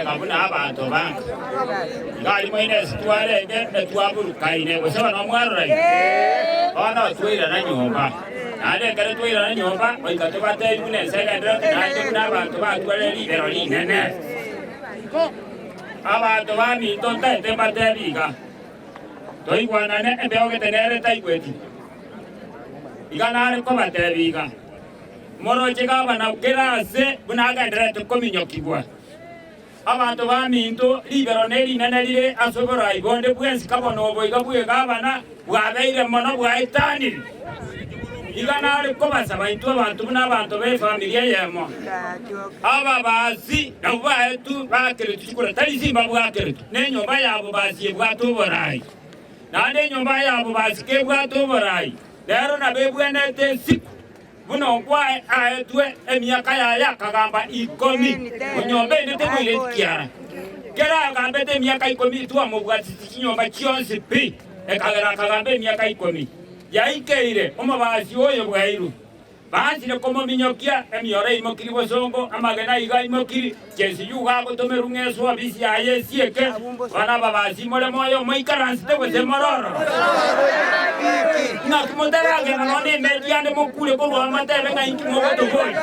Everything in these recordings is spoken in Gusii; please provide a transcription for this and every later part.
magega buna abanto banka. Iga aria moino ase twarenge etwaburukaine, gose bono mwaroraine? Bono twairana nyomba. Naende ekero twairana nyomba, goika tobateebie buna ense egendererete, naende buna abanto batwarire ribero rinene. Abanto baminto ntaete mbateebie iga, Toigwanane, embeo gete nere taigweti. Iga nare kobateebia iga, Moroche gavana kera ase buna agendererete kominyokigwa. Abanto baminto, ribero nerinene rire ase oborai bonde bwensi kabona oboiga bw'egavana bwabeire mono bwaetanire. Iga nare kobasaba intwe abanto buna abanto b'efamiri eyemo. Ababaasi nabwo baetwe baakeretwe chikura, tari simba bwakeretwe, na enyomba yabo baasi ebwate oborai. Naende enyomba yabo baasi kebwate oborai, nero nabo ebwenerete ensiko. Buna okwae aetwe emiaka yaye akagamba ikomi, onyomba ende temoireti kiara. Kera agambete emiaka ikomi twamobwatisi chinyomba chionsi pi, ekagera akagamba emiaka ikomi. Yaikeire omobasi oyo bwairu. Baansire komominyokia, emioro eimokiri bosongo, amagena aiga aimokiri, Chesiyugo agotomerwa ng'a eswabisi yaye esieke, Bono ababasi more moyo moikaransete gose more ororo? Ng'aki motaragenda nonya nemeri yande mokure korwa amo motebe ng'a inki mogotoboria?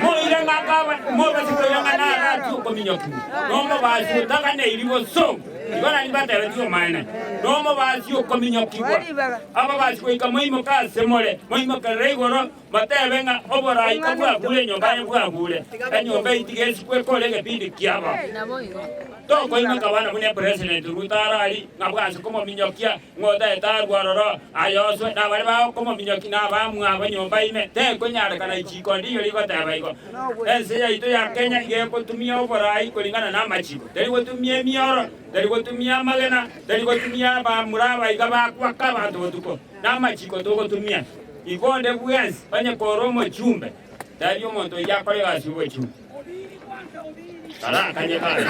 Moire ng'a akaba mobase koira ng'a narachie okominyokigwa nomobasi otaganeiri bosongo. Igo nainche mbatebetie Omonene, nomobasi okominyokigwa. Ababasi goika moimoke ase more, moimokerere igoro, Motebe ng'a oboraika bwagure enyomba aye bwagure, enyomba eyio tiga esikwe ekore egepindi kiabo. Tokoimoka bana buna epresident Ruto arari ng'a bwanse komominyokia ng'a otaete arwe ororo aye oswe na baria bakomominyokia na abamwabo nyomba ime tekonyarekana ichiko ndiyo rigoteba igo. Ense yaito ya Kenya iga egotumia oborai koringana na amachiko teri gotumia emioro, teri gotumia amagena, teri gotumia abamura abaiga bakwaka abanto botuko na amachiko togotumia. Igo onde bwensi onye kore omochumbe, tari omonto oyio akore egasi y'obochumbe. Karakanye kare.